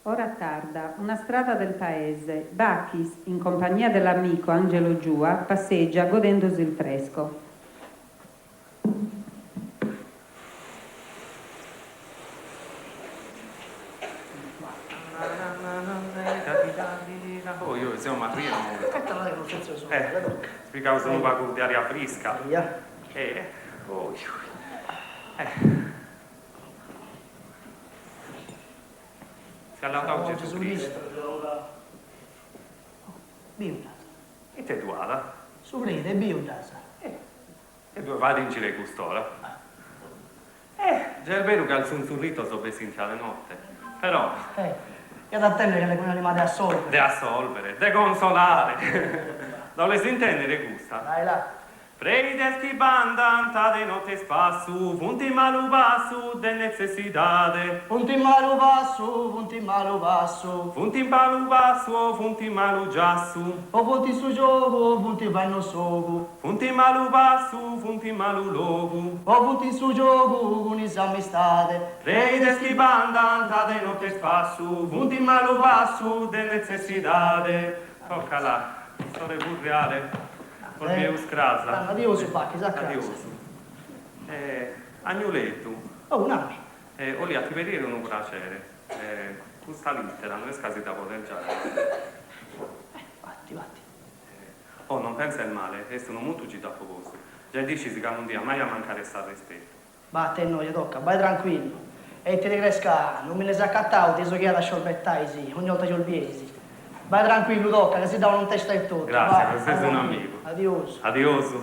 Ora tarda, una strada del paese, Bachis, in compagnia dell'amico Angelo Giua, passeggia godendosi il fresco. Oi oi seu marriu Eh, pigaus unu pagu de aria frisca Eh, oi oi Eh Siat laudau Gesù Cristu. Biu dd'as. Ite ddu at? Su pride, biu dd'as. E ddue fait in giru a cust'ora? Eh, già est beru ca is zunzurritos bessint a de notte, però. Eh, iat a tennere calicuna anima de assolvere. De assolvere, de consolare. Dda 'oles intendere custa? Dai là. Preides chi bandant de notte a ispassu, funt in malu passu de netzessidade. Funt in malu passu, funt in malu passu. Funt in malu passu o funt in malu giassu. O funt in su giogu o funt faenno s'ogu. Funt in malu passu, funt in malu logu. O funt in su giogu cun is amistade. Preides chi bandant de notte a ispassu, funt in malu passu de netzessidade. Tocca là, s'ora 'e furriare, bos bieus cras. Adiosu Bachis, a cras. Adiosu. Agnuleddu. Oh, nami. 'Olia ti pedire unu pracere. Custa littera no est ca si dda podes giare. Batti, batti. Oh, non penses male, est unu mutu chi t'apo postu. Giai dd'iscis ca non dia mai a mancare s'arrespetu. Batte innoia, tocca, bai tranquillu. E ite ti crees ca non mi nde seu acatau de su chi at a sciorbetai si ogni 'olta chi 'os bieis. Bai tranquillu, tocca, ca si dda 'onu in testa etotu. Gràtzias, ses un'amigu. Adiosu. Adiosu.